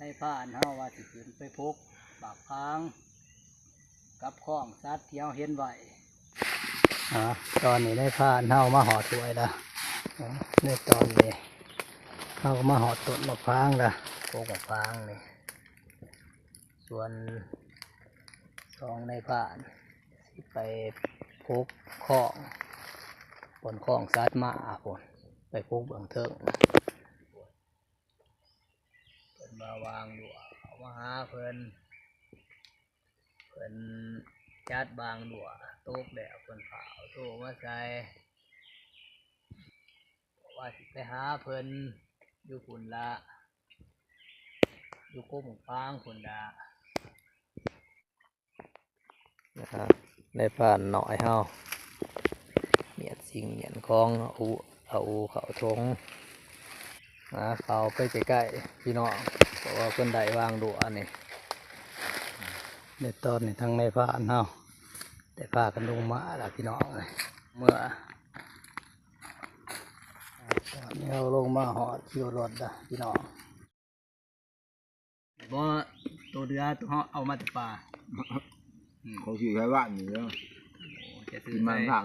ນາຍພານເຮົາວ່າຊິຂຶ້ນໄປພົກໝາກພາງກັບຄອງສັດທີ່ເຮົາເຫັນໄວ້. ອາ ຕອນນີ້ນາຍພານເຮົາມາຮອດຫ້ວຍລະ. ໃນຕອນນີ້ເຮົາກໍມາຮອດຕົ້ນໝາກພາງລະ, ກົກໝາກພາງນີ້. ສ່ວນສອງນາຍພານຊິໄປພົກຄອງ, ບ່ອນຄອງສັດມາພຸ້ນ, ໄປພົກເບື້ອງເທິງ. ເພິ່ນວ່າຫວ່າງຫຼວ ເຂົ້າມາຫາເພິ່ນ, ເພິ່ນຈັດຫວ່າງຫຼວຕົກແລ້ວ ເພິ່ນຟ້າວໂທມາໃສ່ ບອກວ່າຊິໄປຫາເພິ່ນຢູ່ພຸ້ນລະ, ຢູ່ກົກໝາກພາງພຸ້ນລະ. ນາຍພານນ້ອຍເຮົາ ມ້ຽນສິ່ງມ້ຽນຂອງ ເອົາອູ່ເຂົ້າຖົງ. ອາ ເຂົ້າໄປໃກ້ໆ ພີ່ນ້ອງ, ເພາະວ່າເພິ່ນໄດ້ຫວ່າງຫຼວນີ້. ໃນຕອນນີ້ທາງນາຍພານເຮົາໄດ້ພາກັນລົງມາລະ ພີ່ນ້ອງເອີຍ, ເມື່ອ ຕອນນີ້ເຮົາລົງມາຮອດຄິວລົດລະ ພີ່ນ້ອງ. ບໍ່ ໂຕເຮືອ ໂຕເຮົາເອົາມາແຕ່ປ່າ. ອືມ ເຂົາຊິໃຊ້ບ້ານນີ້ເດີ. ໂອ້ ຈະຊື້ໃສ່ ມັນທາງ